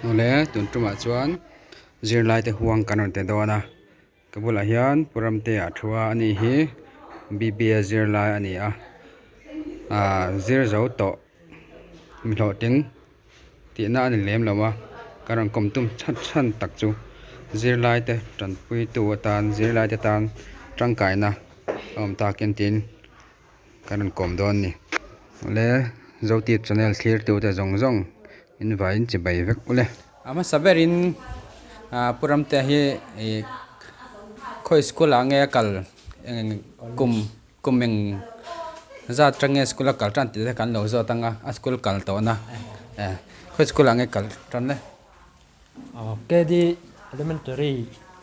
Awle tun tumah chuan zirlai te huang kan rawn ti dawn a ka bulah hian pu Ramtea a thu a ani hi B B A zirlai a ni a ahh zir zo tawh mi hlawhtling tihna a ni lem lo a ka rawn kawm tum chhan chhan tak chu zirlai te tanpui tu atan zirlai te tan tangkaina a awm takin tiin. Kan rawn kawm dawn ni. Awle Zotip channel thlir tu te zawng zawng in vaiin chi bai vek ule. A hmasa berin Pu Ramtea hi ih khawi school ah nge a kal eng kum kum eng zat atang nge school a kal tan tih te kan lo zawt ang a, a school kal tawhna khawi school ah nge kal tan le. KD Elementary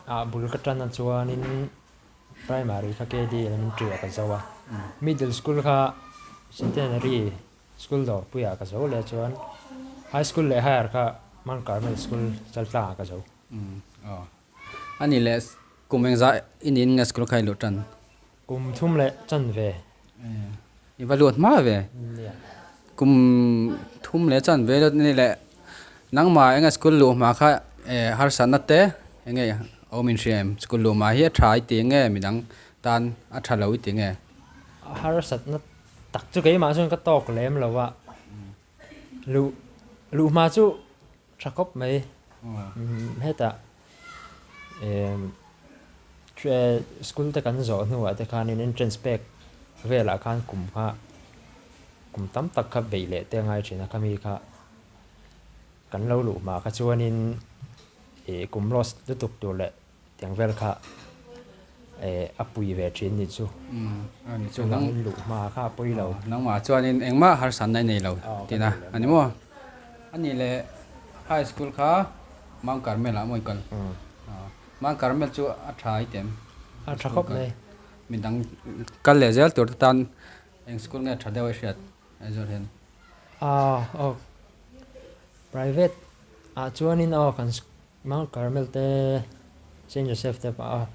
ah bul ka tan a chuanin. Primary kha KD Elementary ah ka zo a, Middle School kha Centenary School Dawrpuiah ka zo leh chuan High School leh Higher kha Mount Carmel School Chaltlangah ka zo. Aw. A nih leh kum engzah i niin nge school kha i luh tan? Kum thum leh chan ve. I va lut hma ve. Nia. Kum thum leh chan ve lut ni leh nangmah enge school luh hma kha harsatna te enge awm in hria em? School luh hma hi a tha i ti nge midang tan a tha lo i ti nge? Harsatna tak chu keimah chuan ka tawk lem lo a, luh luh hma chu tha khawp mai. Hetah School te kan zawh hnuah te khanin entrance pek velah khan kum kha kum tam tak kha beih leh te a ngai thin a khami kha kan lo luh hma kha chuanin ih kum loss lutuk tur leh tiang vel kha eh a pui ve thin ni chu chuvangin luh hma kha a pawi lo. Nangmah chuanin engmah harsatna i nei lo tihna a ni maw? A nih leh high school kha Mount Carmel ah maw i kal? Mount Carmel chu a tha i tem. A tha khawp mai. Midang kal leh zel tur te tan eng school nge tha deuh a hriat Aizawl hian? Aw private ah chuanin aw kan Mount Carmel te Saint Joseph te pawh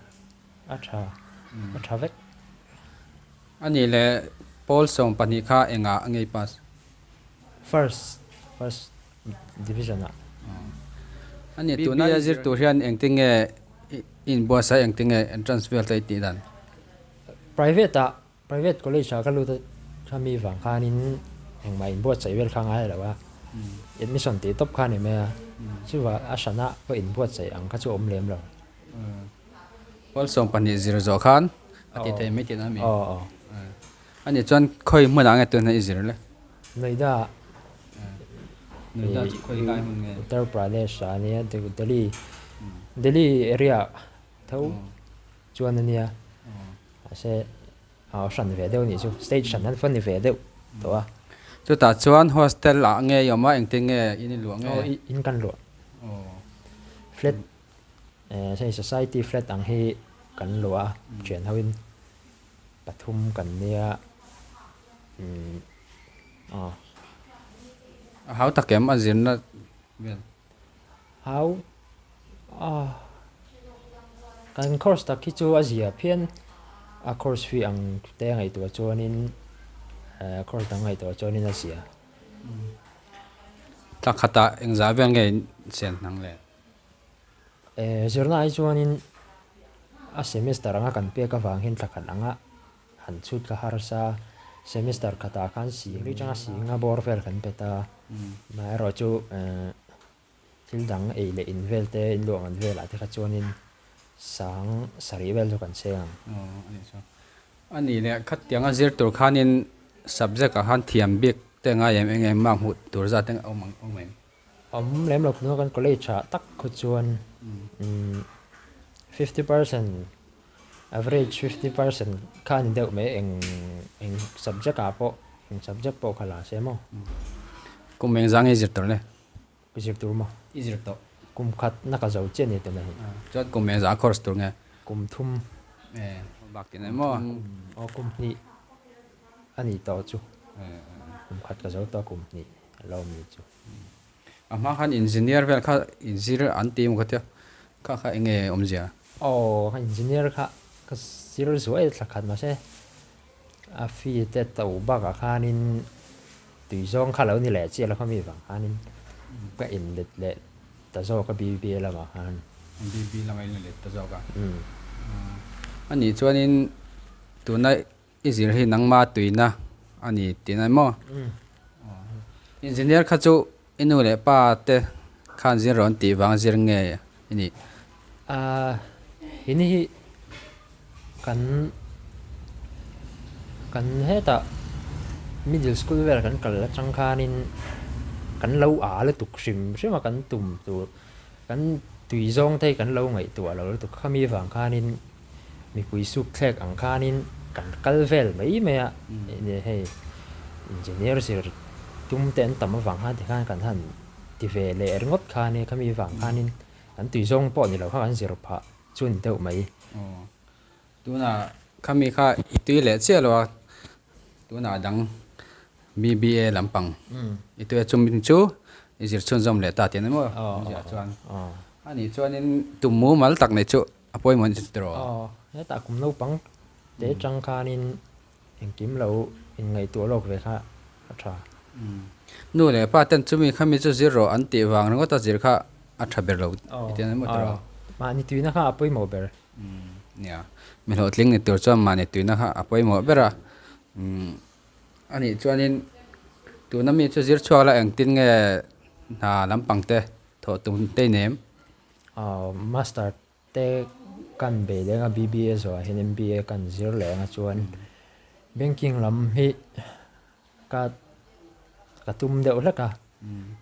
a tha a tha vek. A nih leh pawl 12 kha engah nge i pass? First first division ah. A ni tuna i zir tur hian engtin nge i inbuatsaih engtin nge entrance vel te i tih dan? Private ah private college ah ka lut a khami vang khanin engmah inbuatsaih vel kha ngai lo a admission tih tawp kha a ni mai a chuvah a hran ah pawh inbuatsaih ang kha chu a awm lem lo. Pawl 12 zir zawh khan a ti thei mai tihna a mi? Aw aw. A nih chuan khawi hmunah nge tuna i zir le? Noida ah. Noida chu khawi lai hmun nge? Uttar Pradesh ah ania Delhi Delhi area ah tho chuan ania mahse a hran ve deuh anih chu state hran an fan ni ve deuh tawh a. Chutah chuan hostel ah nge i awm a engtin nge in i luah nge? Aw in kan luah. Flat hei society flat ang hi kan luah a thian ho in. Pathum kan nia umm aw. A hau tak em a zirna vel? Hau ah kan course tak hi chu a zia phian a course fee ang te a ngaihtuah chuanin course dang ngaihtuah chuanin a zia. Thla khatah engzah vel nge in siam hnang le? Zirna ai chuanin a semester anga kan pek avang hian thla khat anga han chhut kha harsa semester khatah khan sing ri changa singa bawr vel kan pe ta amaherawh chu thil dang ei leh in vel te in luah ngan velah te kha chuanin sang sarih vel chu kan cheng ang. A nih leh khatianga zir tur khanin subject ah khan thiam bik te ngai em eng eng mark hmuh tur zat te awm ang awm em? Awm lem lo tuna kan college ah tak khu chuan 50% average 50% kha a ni deuh mai eng eng subject ah pawh eng subject pawh kha la se maw. Kum eng zang i zir tur le? Ka zir tur maw? I zir tawh. Kum khat na ka zo chiah ni tuna hi. Chuan kum eng zah course tur nge? Kum thum. Bak tih nei maw? Aw kum hnih a ni tawh chu. Kum khat ka zo tawh a kum hnih a lo awm ni chu. A hma khan engineer vel kha inzir an ti emaw ka tia, kha kha eng nge awmzia? Aw ka engineer kha ka zir zuai thla khat mahse a fee te to bakah khanin tui zawng kha lo ni leh chiah lo kha mi vang khanin ka inlet leh ta zawk a BBA lamah khan. BB lamah in la let ta zawk a. A nih chuanin tuna i zir hi nangma tuina a ni tih na maw? Engineer kha chu i nu leh pa te khan zir rawn tih vang zir nge i nih? Ahh ini hi kan kan hetah middle school vel kan kal atang khanin kan lo a lutuk hrim hrim a kan tum tur kan tui zawng te hi kan lo ngaihtuah lo lutuk khami vang khanin mipui suk thlek ang khanin kan kal vel mai mai a hei engineer zir tum te an tam avang khan tikhan kan han ti ve leh ringawt kha ania khami vang khanin kan tui zawng pawh ni lo kha kan zir phah chu ni deuh mai. Aw tunah khami kha i tui leh chiah lo a tunah dang BBA lampang i tui a chumi chu i zir chhunzawm leh ta tih a ni maw awmzia chuan a nih chuanin tum mumal tak nei chu a pawimawh ni chu tiraw? Aw hetah kum naupang te tang khanin engkim lo inngaihtuah lawk ve kha a tha. Nu leh pa ten chumi khami chu zir rawh an tih vang ringawt a zir kha a tha ber lo i ti a ni maw tiraw? Aw mahni tuina kha a pawimawh ber. Nia mi hlawhtling ni tur chuan mahni tuina kha a pawimawh ber a a nih chuanin tuna mi chu zir chhuak la engtin nge hna lampang te thawh tum te i nem? Aw master te kan bei leng a BBA zawhah hian MBA kan zir leng a chuan banking lam hi ka ka tum deuh hlek a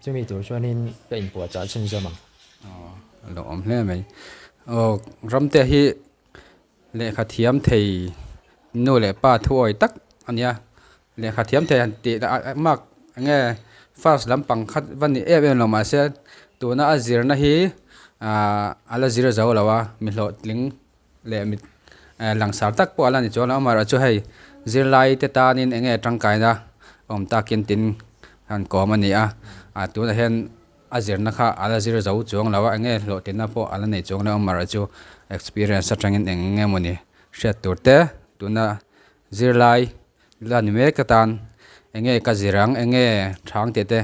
chumi tur chuanin ka inpuahchah chhunzawm ang. Aw a lo awm hle mai. Aw ramte hi lehkha thiam thei nu leh pa thuawi tak a nia. Lehkha thiam thei han tih lah mark eng nge first lampang khat va ni em em lo mahse tuna a zirna hi ahh a la zir zo lo a mi hlawhtling leh mi langsar tak pawh a la ni chuan amaherawhchu hei zirlai te tanin eng nge tangkaina awm takin tin han kawm a ni a ah tunah hian a zirna kha a la zir zo chuang lo a eng nge hlawhtlinna pawh a la nei chuang lo amaherawhchu experience atangin eng nge mawni hriat tur te tuna Zirlai la ni mek atan eng nge ka zir ang eng nge thang tih te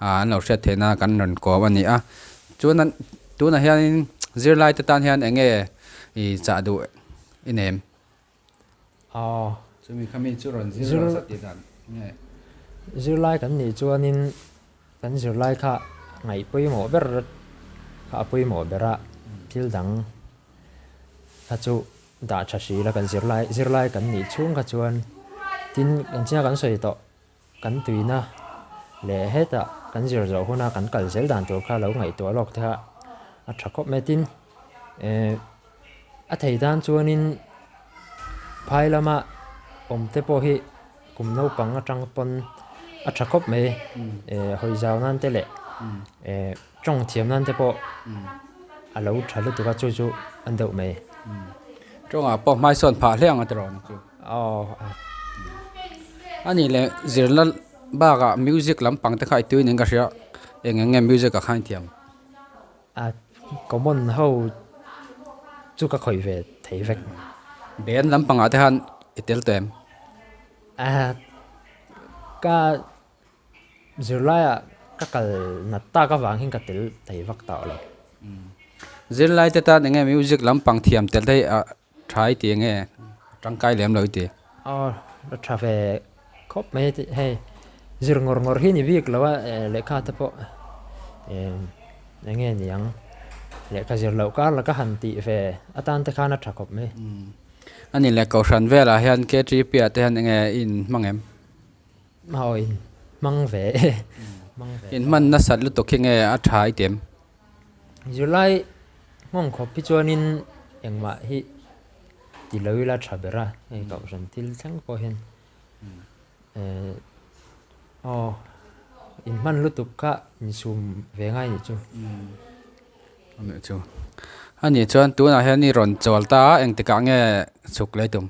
ah an lo hriat theih nan kan rawn kawm a ni a chuan an tunah hianin zirlai te tan hian eng nge ih chah duh i nem. Aw. Chumi kha mi chu rawn zir lo zat tih dan nge. Zirlai kan nih chuanin kan zirlai kha ngaih pawimawh ber kha a pawimawh ber a thil dang kha chu Dah tha hril a kan zirlai zirlai kan nih chhung kha chuan tin kan china kan sawi tawh kan tuina leh hetah kan zir zawh huna kan kal zel dan tur kha lo ngaihtuah lawk te kha a tha khawp mai tin eh a thei tan chuanin phai lama awm te pawh hi kum naupang atang pawn a tha khawp mai eh hawi zau nan te leh eh tawng thiam nan te pawh a lo tha lutuk a chu chu an deuh mai. Tawngah pawh hmaisawn phah hle ang a tiraw ang chu. Aw. A nih leh zirna bakah music lampang te kha i tui nen ka hria eng eng nge music ah khan i thiam. A common ho chu ka khawih ve thei vek. Band lampangah te khan i tel tawh em? A ka zirlaiah ka kal nat tak avang hian ka tel thei vak tawh lo. Zirlai te tan enge music lampang thiam tel te hi a tha i ti enge tangkai lem lo i ti? Aw a tha ve khawp mai hei zir ngawr ngawr hi ni bik lo a lehkha te pawh enge ni ang lehkha zir loh kar laka han tih ve atan te khan a tha khawp mai. A ni leh kohhran velah hian KTP ah te hian enge i inhmang em? Aw inhmang ve e. Inhman nasat lutuk hi nge a tha i ti em? Zirlai nghawng khawp hi chuanin engmah hi ti lo ila tha ber a, hei kohhran thil thleng pawh hian eh aw inhman lutuk kha insum ve ngai nih chu. Anih chu. Anih chuan tunah hian i rawn chawl ta a, engtikah nge chhuk leh tum?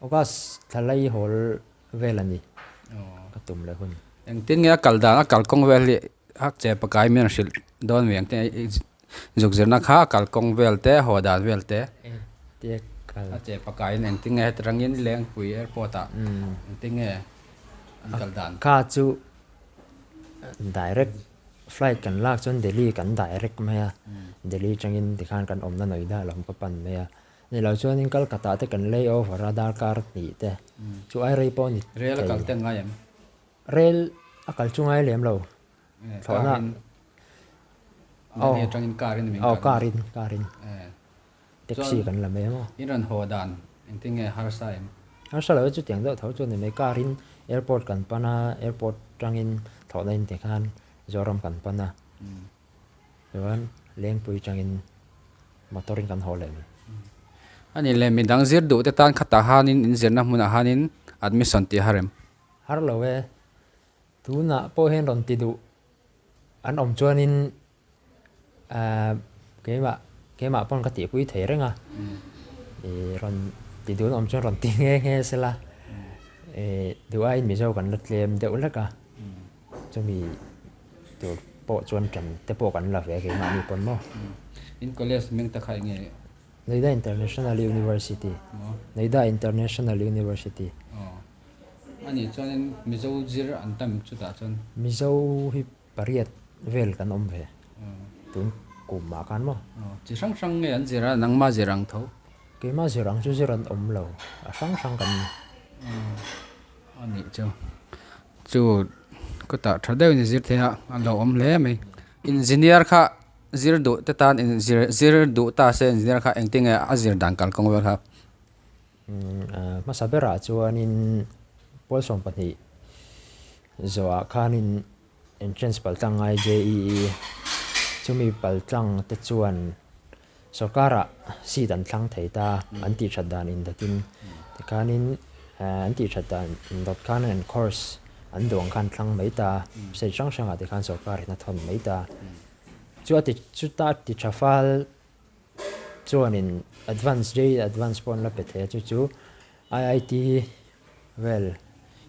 August thla lai hawl vel a ni ka tum leh hun. Engtin nge a kal dan a kalkawng vel hi hak che pakai mian hrilh dawn mi ang te zuk zirna kha a kalkawng vel te haw dan vel te a che pakai in engtin nge heti rangin Lengpui airport ah engtin nge an kal dan. Kha chu direct. Flight kan lak chuan Delhi kan direct mai a, Delhi atangin tikhan kan awmna Noida lam ka pan mai a. Ni lo chuanin Kolkata te kan lay over a darkar hnih te chu ai rei pawh ni Rail a kal te ngai em? Rail a kal chu ngai lem lo. Thlawhna. Delhi atangin car in min kal. Aw car in car in. Taxi kan la mai emaw. In rawn haw dan engtin nge harsa em? Harsa lo e chutiang deuh tho chu ni mai. Car in airport kan pan a, airport tangin thlawhna in tikhan Zoram kan pan a. Chuan Lengpui tangin motor in kan haw leh mai. A nih leh midang zir duh te tan khatah hanin in zirna hmunah hanin admission tih a har em? Har lo e. Tunah pawh hian rawn ti duh an awm chuanin Ahh keimah keimah pawn ka tihpui thei reng a, ih rawn ti dun awm chuan rawn ti nghe nghe sela, ih duh aiin Mizo kan la tlem deuh hlek a, chumi tur pawh chuan ṭan te pawh kan la ve keimahni pawn maw. In college hming te kha eng nge? Noida International University, Noida International University. Aw, anih chuanin Mizo zir an tam chutah chuan? Mizo hi Pariat vel kan awm ve tun kum ah khan maw. Chi hrang hrang nge an zir a, nangmah zir ang tho? Keimah zir ang chu zir an awm lo, a hrang hrang kan ni. A nih chu, chu kutah tha deuhin i zir thei a, a lo awm hle mai. Engineer kha zir duh te tan zir duh ta se engineer kha engtin nge a zir dan kalkawng vel kha? Hmasa berah chuanin pawl 12 zawhah khanin Entrance paltlang ngai JEE chumi paltlang te chuan sorkarah seat an thlang thei ta an tih that dan indawtin tikhanin an tih that dan indawt khan an course an duh ang khan thlang mai ta state hrang hrangah tikhan sorkarin a thawn mai ta chu a ti chuta ti tha fal chuanin advance JEE advance pawh an la pe thei a chu chu IIT Vel,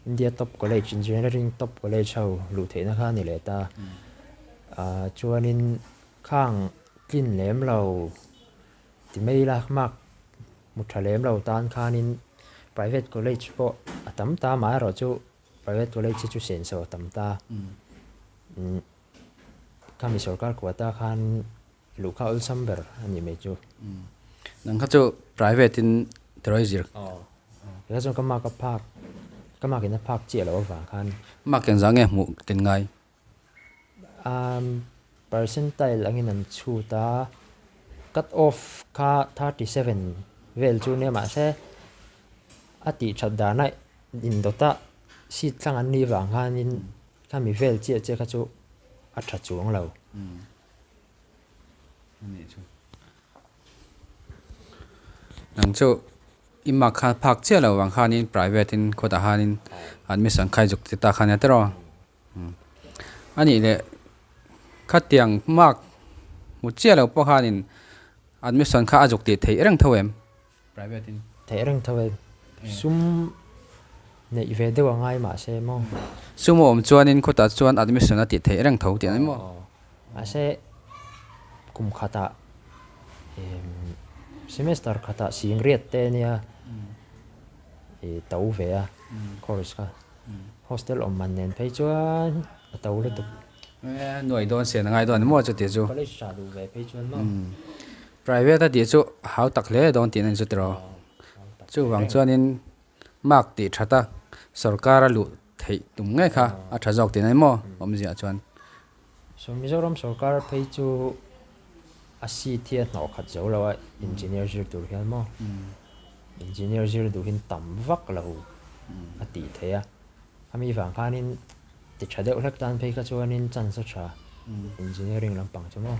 India top college, engineering top college ho luh theihna kha a ni leh ta. Ah chuanin khang tlin lem lo ti mai ila mark hmu tha lem lo tan khanin private college pawh a tam ta amaherawhchu private college hi chu senso a tam ta. Umm khami sorkar quota khan Luh kha awlsam ber a nih mai chu. Nang kha chu private in tirawi zir. Aw. Kha chuan ka mark a phak, ka mark in a phak chiah loh avang khan. Mark engzah nge hmuh tin ngai? Umm percentile angin an chhut a, cut off kha 37 vel chu nia mahse a tih that dana indawta seat thlang an nih vang khanin khami vel chiah chiah kha chu a tha chuang lo. Nang chu i mark kha phak chiah lo vang khanin private in khawtah khanin admission khai zuk ti ta kha nia tiraw a nih leh khatiang mark hmu chiah lo pawh khanin admission kha a zuk tih theih reng tho em private in. Theih reng tho em sum neih ve deuh a ngai mahse maw. Sum a awm chuanin khawtah chuan admission a tih theih reng tho tih a ni maw. Mahse kum khatah semester khatah singriat te ania i to ve a course kha hostel awm man nen phei chuan a to lutuk. Nuai dawn sen a ngai dawn a ni maw chuti chu. College tha duh ve phei chuan maw. Private a tih chu hau tak hle dawn tih na ni chu tiraw. Chuvang chuanin mark tih that a sorkar a luh theih tum ngei kha a tha zawk tih na ni maw awmzia chuan. So Mizoram sorkar phei chu a seat hi a hnawh khat zo lo a engineer zir tur hian maw engineer zir duhin tam vak lo a tih theih a ami vang khanin ti tha deuh hlek tan phei kha chuanin chance a tha engineering lampang chu maw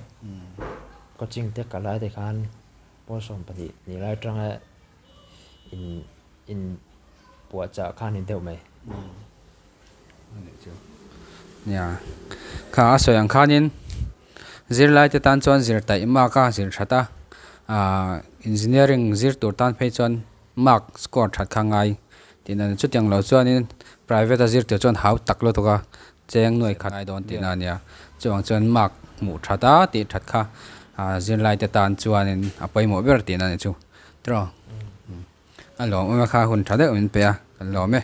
coaching te kal lai te khan pawl 12 ni lai atanga in in puahchah kha a ni deuh mai. Nia, kha a sawi ang khanin zirlai te tan chuan zir taih mark a zir that a, ahh engineering zir tur tan phei chuan mark score that kha ngai tih na chutiang lo chuanin private a zir tur chuan hau tak lutuk a cheng nuai khat ngai dawn tih na a nia chuvang chuan mark hmuh that a tih that kha ahh zirlai te tan chuanin a pawimawh ber tih na a ni chu tiraw. A lawm awm e kha hun tha deuh min pe a, kan lawm e.